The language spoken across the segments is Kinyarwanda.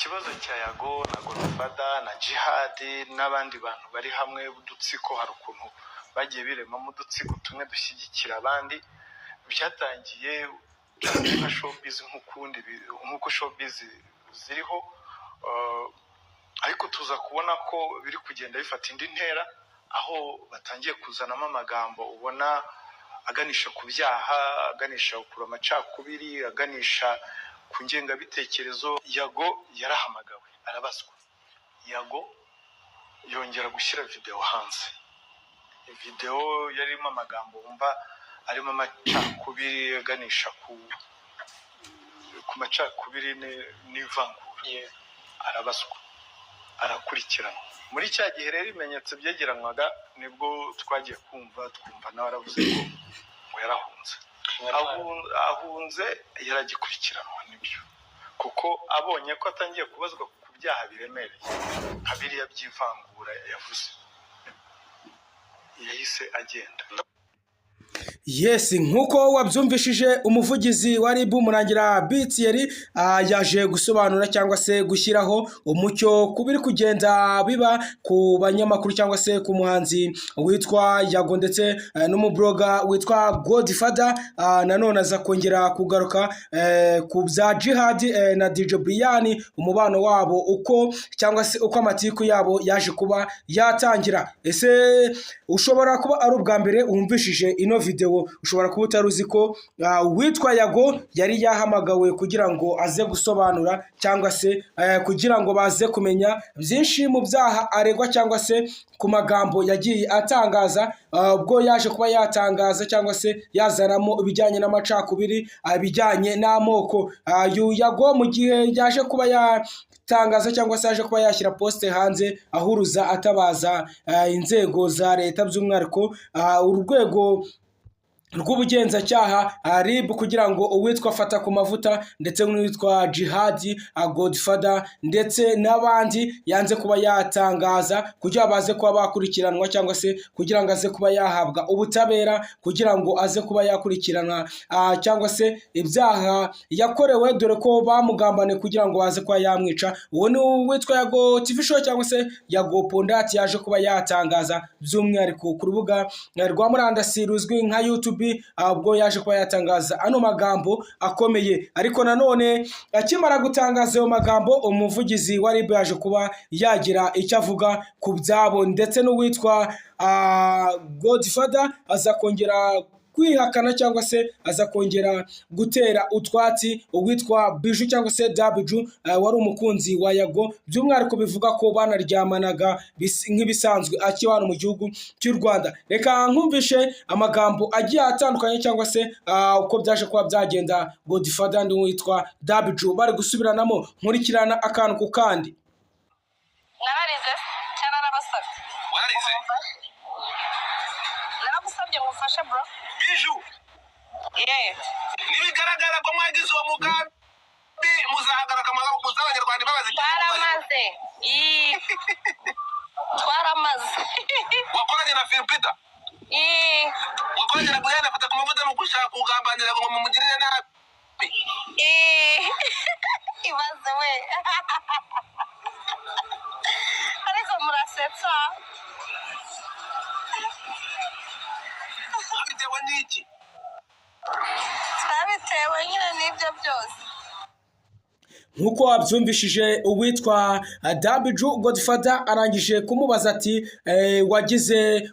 Ikibazo cya Yago na Godfather na Jihadi n'abandi bantu bari hamwe b'udutsiko, hari ukuntu bagiye biremamo udutsiko tumwe dushyigikira abandi. Byatangiye byatangiye nka showbiz nk'ukundi nk'uko showbiz ziriho, ariko tuza kubona ko biri kugenda bifata indi ntera, aho batangiye kuzanamo amagambo ubona aganisha ku byaha, aganisha kure amacakubiri, aganisha ku ngengabitekerezo. Yago yarahamagawe, arabazwa. Yago yongera gushyira videwo hanze, videwo yarimo amagambo wumva arimo amacakubiri, aganisha ku macakubiri n'ivangura. Arabazwa, arakurikiranwa. Muri cya gihe rero ibimenyetso byegeranwaga, nibwo twagiye kumva twumva nawe aravuze ngo yarahunze. Ahunze yaragikurikiranwa, nibyo, kuko abonye ko atangiye kubazwa ku byaha biremereye nka biriya by'ivangura yavuze, yahise agenda. Yes, nk'uko wabyumvishije, umuvugizi wa RIB Murangira B. Thierry yaje gusobanura cyangwa se gushyiraho umucyo ku biri kugenda biba ku banyamakuru cyangwa se ku muhanzi witwa Yago ndetse n'umublogger witwa Godfather. Nanone aza kongera kugaruka ku bya Jihad na DJ Brian, umubano wabo uko cyangwa se uko amatiku yabo yaje kuba yatangira. Ese ushobora kuba ari ubwa mbere wumvishije ino video, ushobora kuba utari uzi ko uwitwa Yago yari yahamagawe kugira ngo aze gusobanura cyangwa se kugira ngo baze kumenya byinshi mu byaha aregwa cyangwa se ku magambo yagiye atangaza, ubwo yaje kuba yatangaza cyangwa se yazanamo ibijyanye n'amacakubiri, ibijyanye n'amoko. Uyu Yago mu gihe yaje kuba yatangaza cyangwa se yaje kuba yashyira post hanze ahuruza, atabaza inzego za leta, by'umwihariko urwego rw'ubugenzacyaha RIB, kugira ngo uwitwa Fata ku Mavuta ndetse n'uwitwa Jihadi Godfather ndetse n'abandi yanze kuba yatangaza, kugira ngo baze kuba bakurikiranwa cyangwa se kugira ngo aze kuba yahabwa ubutabera, kugira ngo aze kuba yakurikiranwa cyangwa se ibyaha yakorewe, dore ko bamugambaniye kugira ngo baze kuba yamwica. Uwo ni uwitwa Yago TV Show cyangwa se Yago Pondati, yaje kuba yatangaza by'umwihariko ku rubuga rwa murandasi ruzwi nka YouTube, ubwo yaje kuba yatangaza ano magambo akomeye. Ariko nanone akimara gutangaza ayo magambo, umuvugizi wa RIB yaje kuba yagira icyo avuga ku byabo, ndetse n'uwitwa Godfather aza kongera kwihakana cyangwa se aza kongera gutera utwatsi uwitwa Biju cyangwa se Dabiju wari umukunzi wa Yago, by'umwihariko bivuga ko banaryamanaga nk'ibisanzwe akiba hano mu gihugu cy'u Rwanda. Reka nkumvishe amagambo agiye atandukanye cyangwa se uko byaje kuba byagenda, Godfather n'uwitwa Dabiju bari gusubiranamo. Nkurikirana akantu ku kandi. Nararize cyangwa narabasabye? Wararize? Naragusabye ngo umfashe, bro. Biju. Yeee. Nibigaragara ko mwagize uwo mugambi, muzahagarara muzabe Abanyarwanda imbabazi. Twaramaze. Ii. Twaramaze. Wakoranye na Philpeter? Ii. Wakoranye na Brian afata ku Mavuta mu gushaka kugambanira ngo mumugirire nabi? Ii. Ibaze we, ariko murasetsa. Bitewe n'iki? Twabitewe nyine n'ibyo byose. Nk'uko wabyumvishije, uwitwa Dabiju Godfather arangije kumubaza ati: "Wagize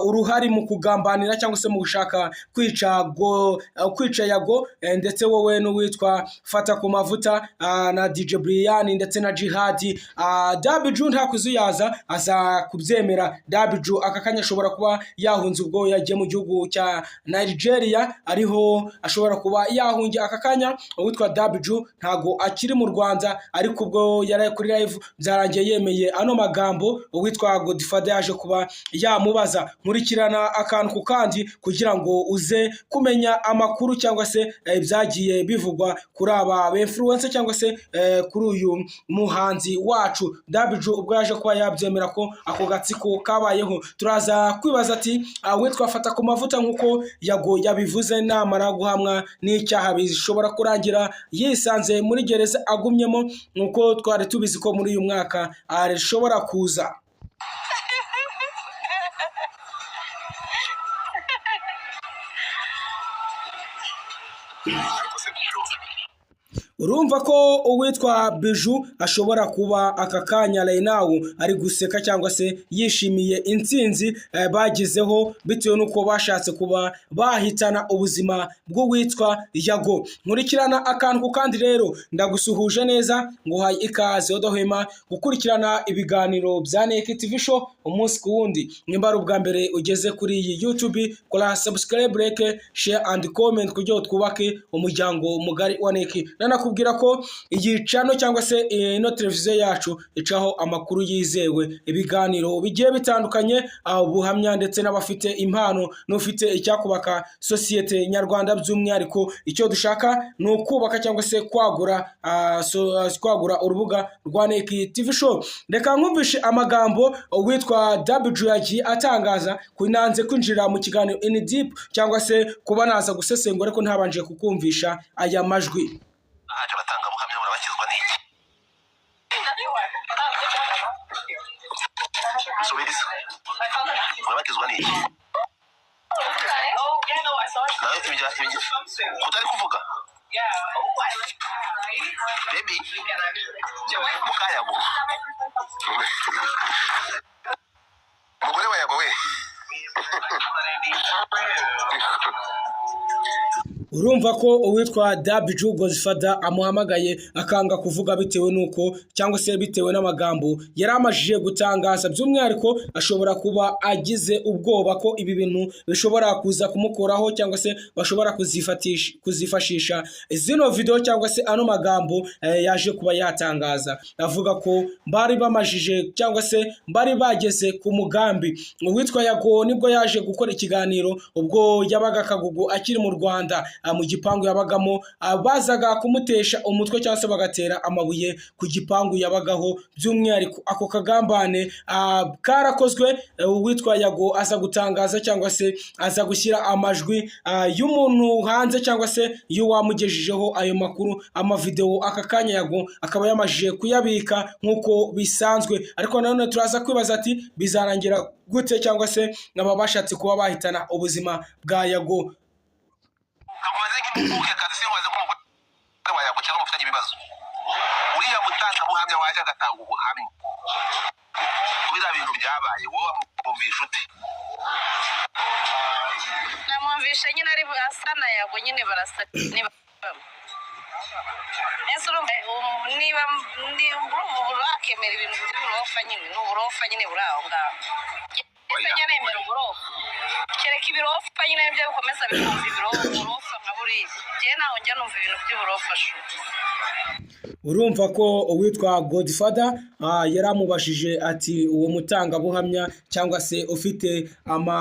uruhare mu kugambanira cyangwa se mu gushaka kwica Yago, ndetse wowe n'uwitwa Fata ku Mavuta na DJ Brian ndetse na Jihadi." Dabiju nta kuzuyaza aza kubyemera. Dabiju aka kanya ashobora kuba yahunze, ubwo yagiye mu gihugu cya Nigeria, ariho ashobora kuba yahungiye aka kanya. Uwitwa Dabiju ntago akiri mu Rwanda, ariko ubwo yari kuri live byarangiye yemeye ano magambo uwitwa Godfather yaje kuba yamubaza. Nkurikirana akantu ku kandi kugira ngo uze kumenya amakuru cyangwa se ibyagiye bivugwa kuri aba influencer cyangwa se kuri uyu muhanzi wacu Dabiju, ubwo yaje kuba yabyemera ko ako gatsiko kabayeho. Turaza kwibaza ati: "Uwitwa Fata ku Mavuta, nk'uko Yago yabivuze, namara guhamwa n'icyaha bishobora kurangira yisanze muri gereza." agumyemo, nk'uko twari tubizi ko muri uyu mwaka rishobora kuza. Ariko se Bijou, Urumva ko uwitwa Bijou ashobora kuba aka kanya right now ari guseka cyangwa se yishimiye intsinzi bagezeho, bitewe n'uko bashatse kuba bahitana ubuzima bw'uwitwa Yago. Nkurikirana akantu ku kandi rero, ndagusuhuje neza, nguhaye ikaze udahwema gukurikirana ibiganiro bya Neke TV Show umunsi ku wundi. Nimba ari ubwa mbere ugeze kuri iyi YouTube, kora subscribe, like, share and comment kugira ngo twubake umuryango mugari wa Neke. Nanakubwira ko iyi channel cyangwa se ino televiziyo yacu icaho amakuru yizewe, ibiganiro bigiye bitandukanye, ubuhamya ndetse n'abafite impano n'ufite icyakubaka sosiyete nyarwanda. By'umwihariko icyo dushaka ni ukubaka cyangwa se kwagura urubuga rwa Neke TV Show. Reka nkumvishe amagambo uwitwa W yagiye atangaza. Nanze kwinjira mu kiganiro in deep cyangwa se kuba naza gusesengura, ariko ntabanje kukumvisha aya majwi. Haje abatangabuhamya, murabakizwa n'iki? Subiza, murabakizwa n'iki? Nawe ibya kutari kuvuga, baby mukayago, umugore wa Yago we. Urumva ko uwitwa Dabiju Godfather amuhamagaye akanga kuvuga, bitewe n'uko cyangwa se bitewe n'amagambo yari amajije gutangaza. By'umwihariko ashobora kuba agize ubwoba ko ibi bintu bishobora kuza kumukuraho, cyangwa se bashobora kuzifashisha zino video cyangwa se ano magambo yaje kuba yatangaza, avuga ko bari bamajije cyangwa se bari bageze ku mugambi. Uwitwa Yago nibwo yaje gukora ikiganiro ubwo yabaga Kagugu akiri mu Rwanda, mu gipangu yabagamo, bazaga kumutesha umutwe cyangwa se bagatera amabuye ku gipangu yabagaho. By'umwihariko ako kagambane karakozwe, uwitwa Yago aza gutangaza cyangwa se aza gushyira amajwi y'umuntu hanze cyangwa se y'uwamugejejeho ayo makuru, amavideo. Aka kanya Yago akaba yamajije kuyabika nk'uko bisanzwe. Ariko nanone turaza kwibaza ati bizarangira gute, cyangwa se aba bashatse kuba bahitana ubuzima bwa Yago. Kamubaze nk'impuguke kazi, sinkubaze nk'umugore wa Yago cyangwa mufitanye ibibazo. Uriya mutangabuhamya waje agatanga ubuhamya biriya bintu byabaye, wowe wamwumvisha ute? Namwumvishe nyine ari asa na Yago nyine, barasa ni bamwe. Ese urumva niba urumva ubu bakemera ibintu by'uburofa nyine, ni uburofa nyine buri aho ngaho. Ese njya nemera uburofa? Kereka ibirofa nyine nibyo bikomeza bikumva uburofa nka buriya. Njyewe ntaho njya numva ibintu by'uburofa shu. Urumva ko uwitwa Godfather yaramubajije ati uwo mutangabuhamya cyangwa se ufite ama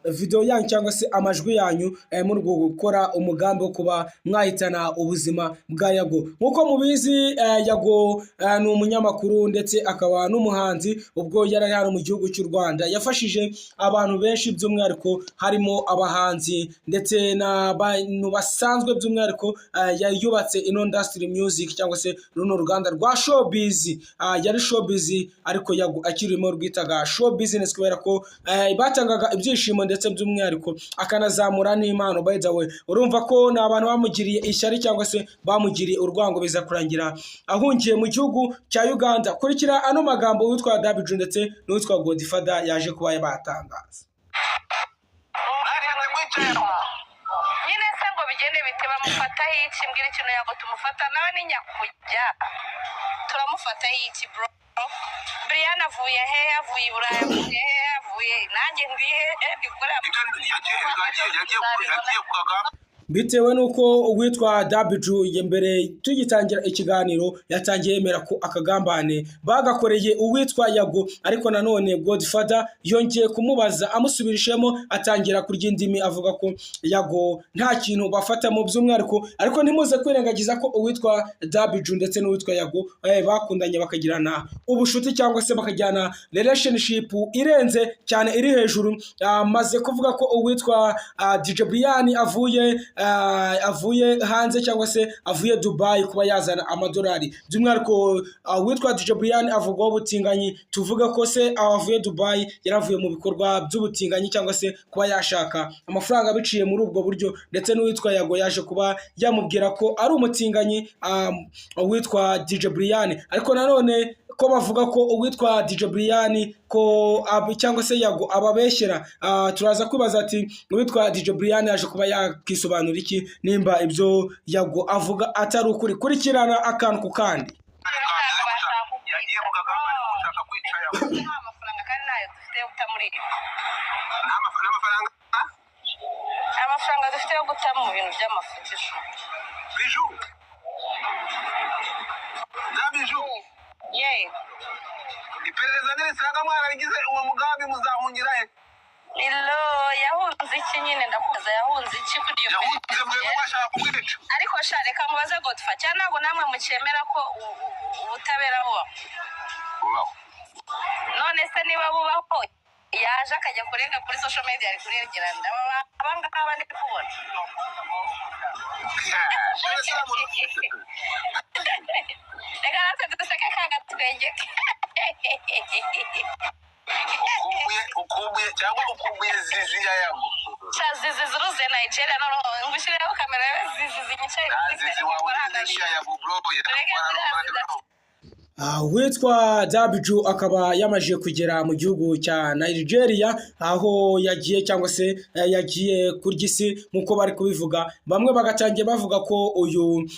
video yanyu cyangwa se amajwi yanyu muri ubwo gukora umugambi wo kuba mwahitana ubuzima bwa Yago. Nk'uko mubizi, Yago ni umunyamakuru ndetse akaba n'umuhanzi. Ubwo yari ari hano mu gihugu cy'u Rwanda yafashije abantu benshi, by'umwihariko harimo abahanzi ndetse n'abantu basanzwe. By'umwihariko yubatse ino industry music cyangwa se runo ruganda rwa showbiz. Yari showbiz, ariko Yago akirimo rwitaga show business, kubera ko batangaga ibyishimo ndetse by'umwihariko akanazamura n'impano. By the way, urumva ko ni abantu bamugiriye ishyari cyangwa se bamugiriye urwango, biza kurangira ahungiye mu gihugu cya Uganda. Kurikira ano magambo witwa Dabiju ndetse n'uwitwa Godfather yaje kuba batangaza. Mwarihanze mwicaye. Nyine se ngo bigende bite? Bamufataho iki? Mbwira ikintu Yago tumufata nawe ni nyakujya, turamufataho iki bro? Brian avuye hehe? Avuye i Burayi, avuye hehe? Avuye nanjye ndi hehe? Ndi gukora. Ibyo yagiye ku kagamba. Bitewe n'uko uwitwa Dabiju mbere tugitangira ikiganiro yatangiye yemera ko akagambane bagakoreye uwitwa Yago, ariko nanone Godfather yongeye kumubaza amusubirishemo, atangira kurya indimi avuga ko Yago nta kintu bafatamo by'umwihariko. Ariko ntimuze kwirengagiza ko uwitwa Dabiju ndetse n'uwitwa Yago bakundanye, bakagirana ubushuti cyangwa se bakajyana relationship irenze cyane, iri hejuru. Maze kuvuga ko uwitwa DJ Brian avuye avuye hanze cyangwa se avuye Dubai kuba yazana amadolari. By'umwihariko witwa DJ Brian avugwaho ubutinganyi. Tuvuga ko se avuye Dubai yaravuye mu bikorwa by'ubutinganyi cyangwa se kuba yashaka amafaranga biciye muri ubwo buryo, ndetse n'uwitwa Yago yaje kuba yamubwira ko ari umutinganyi, uwitwa DJ Brian. Ariko nanone ko bavuga ko uwitwa DJ Brian ko cyangwa se Yago ababeshyera, turaza kwibaza ati uwitwa DJ Brian yaje kuba yakisobanura iki nimba ibyo Yago avuga atari ukuri? Kurikirana akantu ku kandi. Yagiye mu kagambane ko gushaka kwica Yago. Nta mafaranga kandi ntayo dufite yo guta muri ibi. Nta n'amafaranga. Amafaranga dufite yo guta mu bintu by'amafutisho. Biju na Biju. Ye. Iperereza nirisanga mwarabigize uwo mugambi, muzahungira he? Ilo yahunze iki nyine? Ndakubaza, yahunze iki kuri iyo? Yahunze mwebwe mwashaka kumwica. Ariko sha, reka mubaze Godfa, cyangwa ntabwo namwe mukemera ko ubutabera bubaho? Bubaho. None se niba bubaho, yaje akajya kurenga kuri social media, ari kurengera ndaba aba ngaba ndi kubona. None se Reka natwe duseke ka gatwenge. Ukumbuye cyangwa ukumbuye Zizi ya Yago? Sha, Zizi ziruzuye Nigeria. Noneho ngushyireho kamera yawe, Zizi zinyicaye. Nta Zizi wawe uri ya Yago, bro. Witwa Dabiju akaba yamaze kugera mu gihugu cya Nigeria, aho yagiye cyangwa se yagiye kurya isi nk'uko bari kubivuga. Bamwe bagatangiye bavuga ko uyu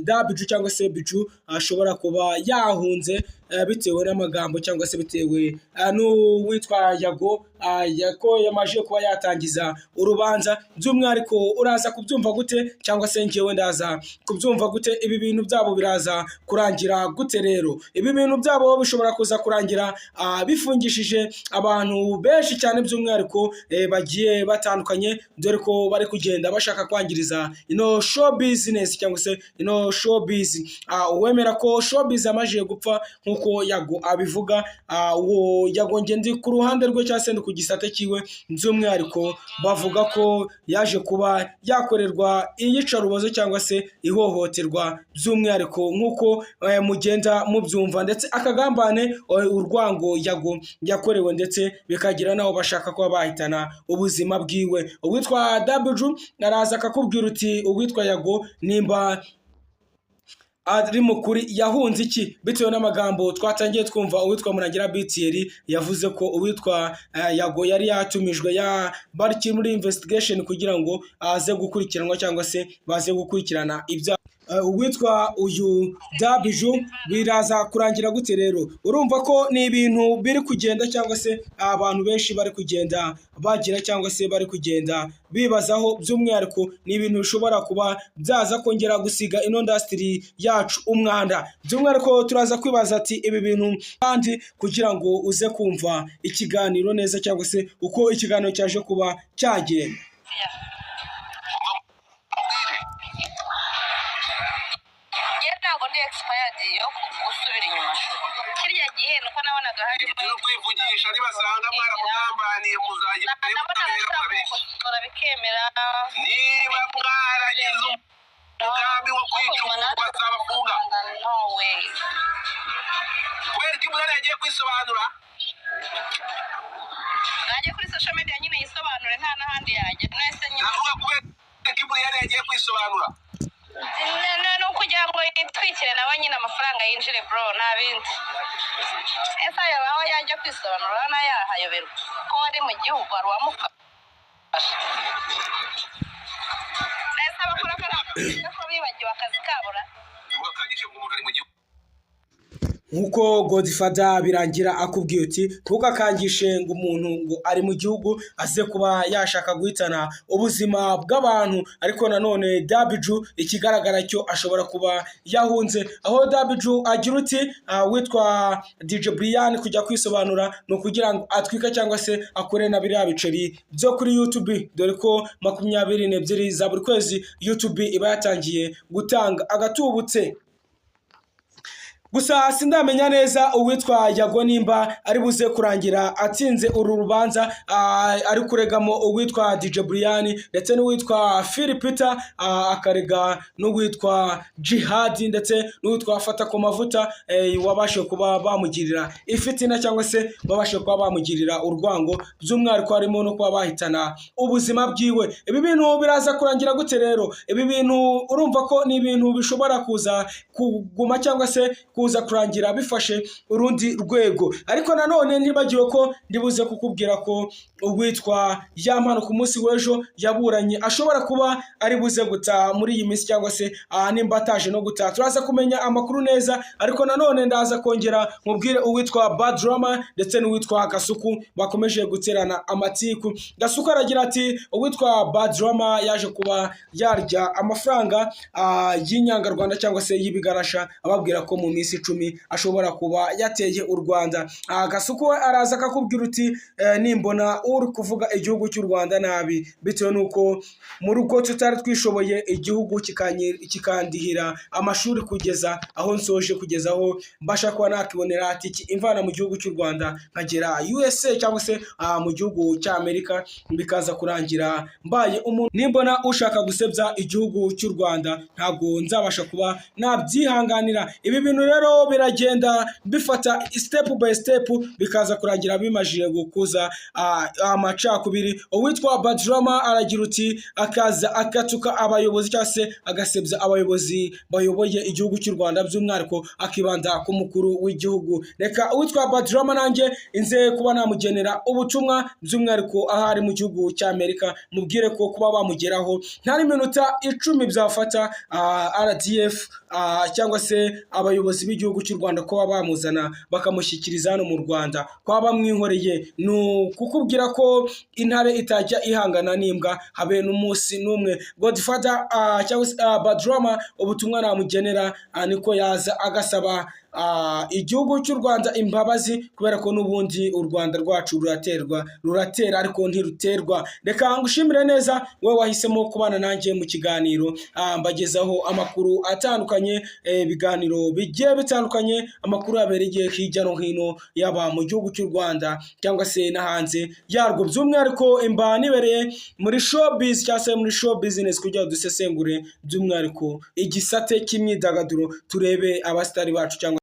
Dabiju cyangwa se Biju ashobora kuba yahunze bitewe n'amagambo cyangwa se bitewe n'uwitwa Yago, ko yamaze kuba yatangiza urubanza. By'umwihariko uraza kubyumva gute, cyangwa se njyewe ndaza kubyumva gute? Ibi bintu byabo biraza kurangira gute rero? Ibi bintu byabo bishobora kuza kurangira bifungishije abantu benshi cyane, by'umwihariko bagiye batandukanye, dore ko bari kugenda bashaka kwangiriza ino show business cyangwa se ino showbiz. Uwemera ko showbiz yamajije gupfa nk'uko Yago abivuga, uwo Yago nge ndi ku ruhande rwe cyangwa se ndi ku gisate cyiwe. By'umwihariko bavuga ko yaje kuba yakorerwa iyicarubozo cyangwa se ihohoterwa, by'umwihariko nk'uko mugenda mubyumva, ndetse akagambane, urwango Yago yakorewe, ndetse bikagira n'aho bashaka kuba bahitana ubuzima bwiwe. Uwitwa Dabiju araza akakubwira uti uwitwa Yago nimba ari mukuri yahunze iki, bitewe n'amagambo twatangiye twumva uwitwa Murangira BTR yavuze ko uwitwa Yago yari yatumijwe ya bari muri investigation kugira ngo aze gukurikiranwa cyangwa se baze gukurikirana ibya uwitwa uyu Dabiju. Biraza kurangira gute rero? Urumva ko ni ibintu biri kugenda cyangwa se abantu benshi bari kugenda bagira cyangwa se bari kugenda bibazaho. By'umwihariko ni ibintu bishobora kuba byaza kongera gusiga ino industry yacu umwanda. By'umwihariko turaza kwibaza ati ibi bintu kandi kugira ngo uze kumva ikiganiro neza cyangwa se uko ikiganiro cyaje kuba cyagenda. Mubwire. Njye ntabwo ndi expired yo gusubira inyuma. Kirya gihe nuko nabonaga harimo Ibyo kwivugisha, nibasanga mwaramugambaniye muzajya imbere nabonaga y'ubutabera ashaka murabeshya. gukosora bikemera. Niba mwaragize umugambi wo kwica umuntu, bazabafunga. No way. Kubera ko imvura yagiye kwisobanura. Najye kuri social media nyine yisobanure, nta n'ahandi yajya mwese nyine. Ndavuga kubera ko imvura yagiye kwisobanura. Ni ukugira ngo yitwikire nawe nyine amafaranga yinjire, bro, nta bindi. Ese ayo aho yajya kwisobanura nayahayoberwa ko wari mu gihugu hari uwamufasha? Ese abakora kariya ko bibagiwe akazi kabura? Ntimugakangishe ngo umuntu ari mu gihugu. Nk'uko Godfather birangira akubwiye uti ntugakangishe ngo umuntu ngo ari mu gihugu aze kuba yashaka guhitana ubuzima bw'abantu. Ariko nanone Dabiju ikigaragara cyo ashobora kuba yahunze, aho Dabiju agira uti witwa DJ Brian kujya kwisobanura ni ukugira ngo atwike cyangwa se akore na biriya biceri byo kuri YouTube, dore ko 22 za buri kwezi YouTube iba yatangiye gutanga agatubutse. Gusa sindamenya neza uwitwa Yago nimba ari buze kurangira atsinze uru rubanza ari kuregamo uwitwa DJ Brian ndetse n'uwitwa Phil Peter, akarega n'uwitwa Jihad ndetse n'uwitwa Fata ku Mavuta, wabashije kuba bamugirira ifitina cyangwa se babashije kuba bamugirira urwango, by'umwihariko harimo no kuba bahitana ubuzima bwiwe. Ibi bintu biraza kurangira gute rero? Ibi bintu urumva ko ni ibintu bishobora kuza kuguma cyangwa se kuza kurangira bifashe urundi rwego. Ariko nanone ntibagiwe ko ndibuze kukubwira ko uwitwa Yampano ku munsi w'ejo yaburanye, ashobora kuba ari buze gutaha muri iyi minsi cyangwa se nimba ataje no gutaha turaza kumenya amakuru neza. Ariko nanone ndaza kongera mubwire uwitwa Badrama ndetse n'uwitwa Gasuku bakomeje guterana amatiku. Gasuku aragira ati uwitwa Badrama yaje kuba yarya amafaranga y'inyangarwanda cyangwa se y'ibigarasha, ababwira ko mu minsi 10 ashobora kuba yateye u Rwanda. Gasuku we araza akakubwira uti nimbona uri kuvuga igihugu cy'u Rwanda nabi, bitewe n'uko mu rugo tutari twishoboye, igihugu kikandihira amashuri kugeza aho nsoje, kugeza aho mbasha kuba nakibonera tiki imvana mu gihugu cy'u Rwanda nkagera USA cyangwa se mu gihugu cy'Amerika, bikaza kurangira mbaye umuntu, nimbona ushaka gusebya igihugu cy'u Rwanda ntabwo nzabasha kuba nabyihanganira. Ibi bintu rero biragenda bifata step by step, bikaza kurangira bimajije gukuza amacakubiri. Uwitwa Badrama aragira uti akaza agatuka abayobozi cyangwa se agasebya abayobozi bayoboye igihugu cy'u Rwanda, by'umwihariko akibanda ku mukuru w'igihugu. Reka uwitwa Badrama nanjye inze kuba namugenera ubutumwa, by'umwihariko aho ari mu gihugu cy'Amerika, mubwire ko kuba bamugeraho nta n'iminota 10 byafata, RDF cyangwa se abayobozi b'igihugu cy'u Rwanda kuba bamuzana bakamushyikiriza hano mu Rwanda, kuba bamwihoreye. Ni ukukubwira ko intare itajya ihangana n'imbwa habe n'umunsi n'umwe. Godfather cyangwa se Badrama, ubutumwa namugenera niko yaza agasaba igihugu cy'u Rwanda imbabazi, kubera ko n'ubundi u Rwanda rwacu ruraterwa, ruratera ariko ntiruterwa. Reka ngushimire neza wowe wahisemo kubana nanjye mu kiganiro, mbagezaho amakuru atandukanye, ibiganiro bigiye bitandukanye, amakuru yabereye hirya no hino, yaba mu gihugu cy'u Rwanda cyangwa se no hanze yarwo, by'umwihariko imba nibereye muri showbiz cyangwa se muri show business, kugira ngo dusesengure by'umwihariko igisate cy'imyidagaduro, turebe abasitari bacu cyangwa